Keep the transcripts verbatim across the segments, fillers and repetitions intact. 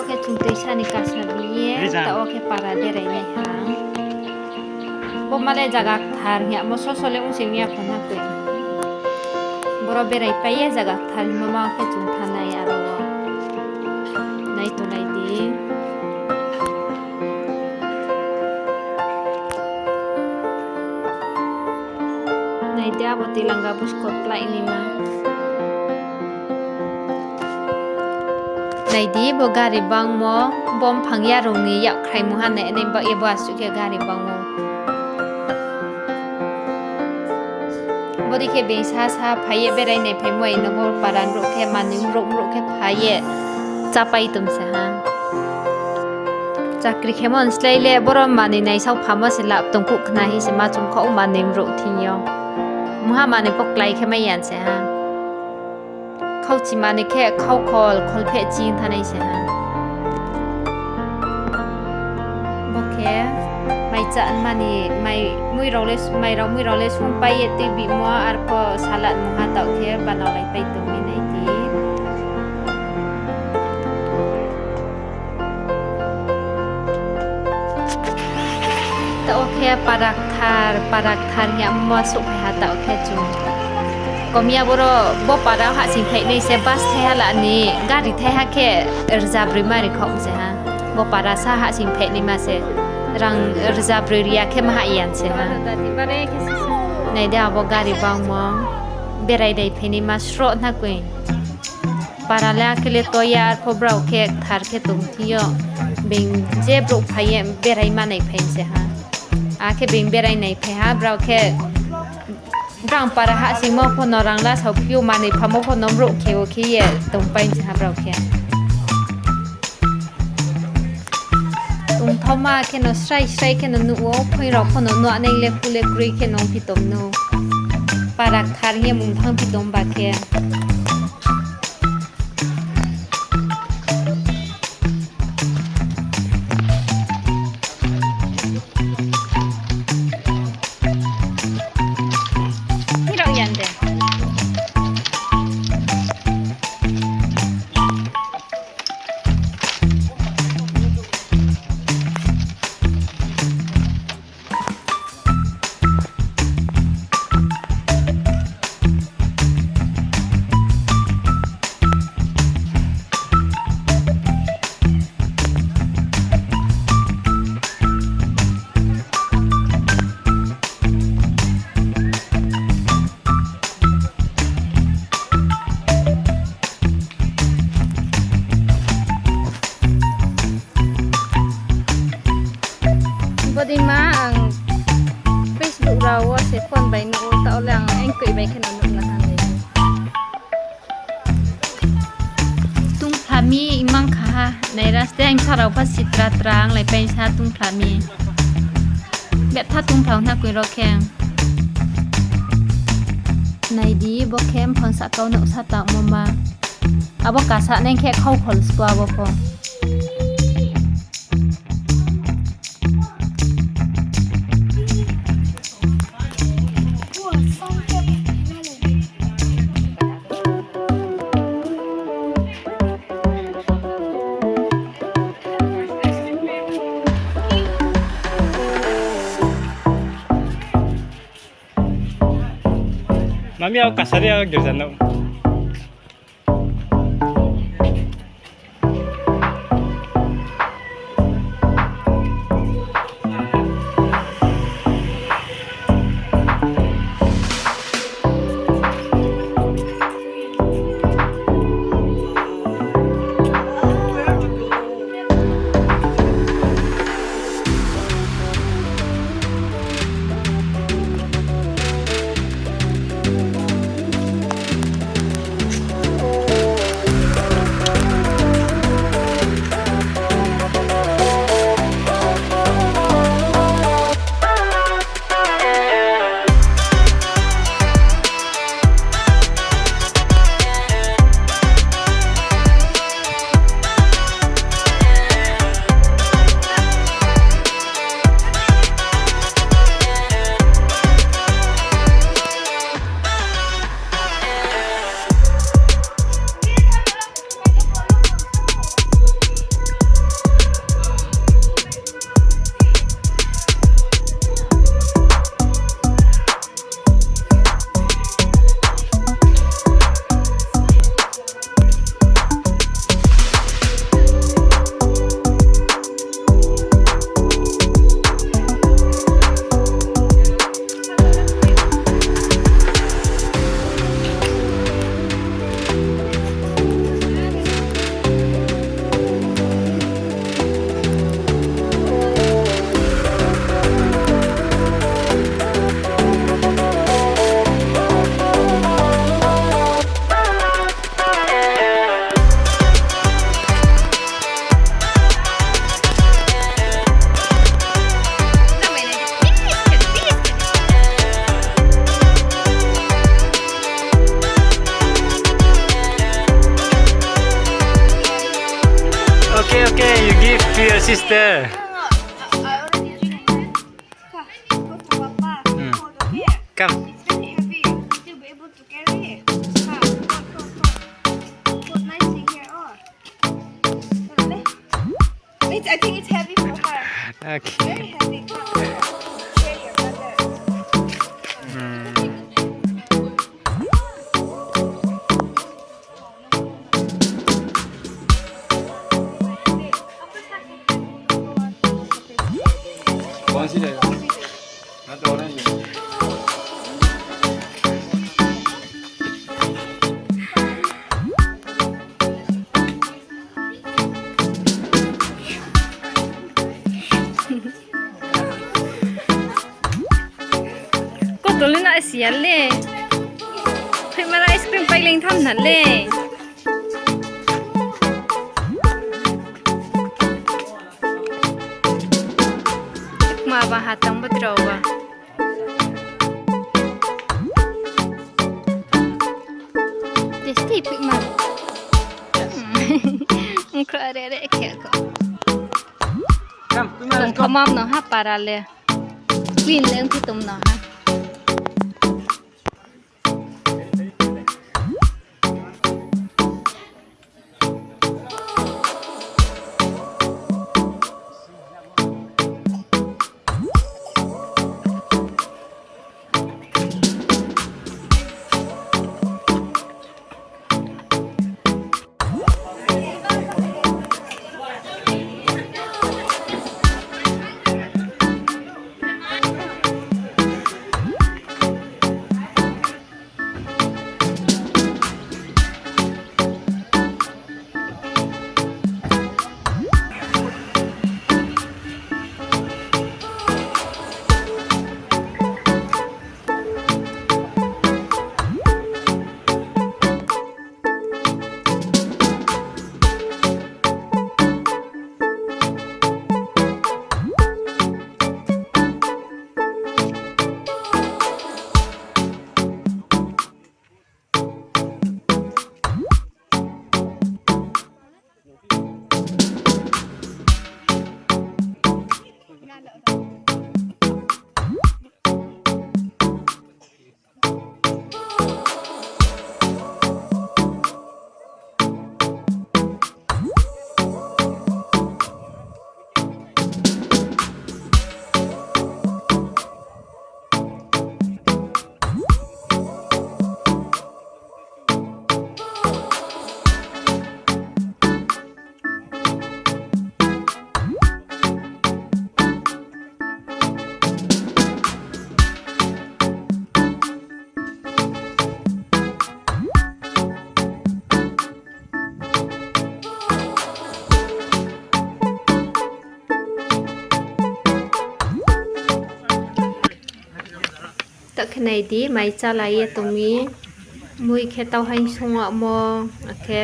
Khe chung tuisa ni kasa bi ye, taoh wo khe para berai nai ha. Bo ma le zaga kthar hing yamo soso le ong sing ya pho na koi. Boro berai pai ye zaga kthar hingmo ma khe chung thanng nai aro wo. Nai tonglai di. Nai di abo tilanga buskot klái naima. Nai di bo gari bangmo, bo mphang yarung ni yakkhrai mungha nai nai ba ye bo asuh khe gari bangmo. Bodei khe being sa sa phai ye berai nai phaimo aino bo para ni brouh khe manoi mrouh mrouh khe phai ye chápai tong se ha. Chakri khemo ni slái le boro manoi naisao phamo se lap tongkuh khna hing se ma chung khaoh manoi mrouh thing yo. Mungha manoi pho klái khe mai ya se ha. Khauchi manoi khe khaukhol kholpheh chi thanai se ha. Bo khe mai chá mani, mai rao mui rao le sungpai ye tuibimo arpho salad mungha taoh khe banao laipai tong mi nai di. Taoh wo khe para kthar, para kthar hing yamo souhphai ha taoh khe chung. Kom ya boro bo para hahsoing phai nai se bus thaiha la ni gari thaiha khe rzabroi ma ri khaoh se ha. Bo para sa hahsoing phai naima se rang rzabroi ri ya khe ma hah ya se ha. Nai di abo gari bangmo berai dai phai naima sroh na koi. Para le akhe le to ya arpho brao khe kthar khe tong thing yo. Being je brouh phai ye berai manai phai se ha. Akhe being berai nai phai ha brao khe. Brang para hahsoingmo pho no rang lasao phi ou, manoi phamo pho no mrouh khe wo khe ye tongpai se ha brao khe. Tongthaoma khe no srai srai khe no nuh wo, phoing rao pho no nuh nai le kule kroi khe no ongphi tong no. Para kthar hing ye mung thanngphi tong ba khe. Hirao yan de. Bodei ma ang Facebook rao wo se phone bai nuh ou, taoh le ang engkoi bai khe no nuh na ha nai. Tungphla mi imang kha ha, nai raste ang sa rao pha sitra tra ang lai paisa tungphla mi. Betha tungphla na koi ro khe. Nai di bo khe mphang sahka wo nouhsa tangmo ma. Abo kasa nai khe khaukhol spo abo pho. Mami, ao kasari ao girja no. You give to your sister. No, no, I, I already drink. Come, go to Papa. Hmm. Hold, okay? Come. It's very heavy. You'll be able to carry it. Come, go, go, go. Put nicely here, oh. It's, I think it's heavy for her. Okay. Very heavy. Come, come. Share your brother. Hmm. Kotol ni na siya le. Phai mara ice cream pai leng tham na le. Ma ba ha tang bo drao ba. Tasty phi ma. Ngkra re re khe ko. Tong thamam no ha para le. Queen leng phi tum no ha. Taoh khe nai di, mai chálai ye tong mi. Mui khe tauhaing songmo, akhe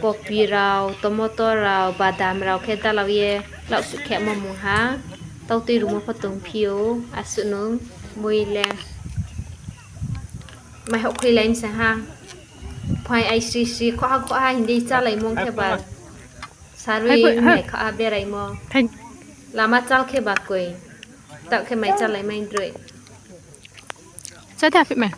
kopi rao, tomato rao, badam rao khe dalau ye, laohsuh khemo mungha. Tautui rumo pho tongphi ou, asuh nung, mui le. Mai houhkhoilai mi se ha. Phai ai sri sri, khoha khoha hing di chálaimo khe ba. Sarui mai khoha beraimo. Lama chal khe ba koi. Taoh khe mai chálai mai droi. Chá de, aphi mai.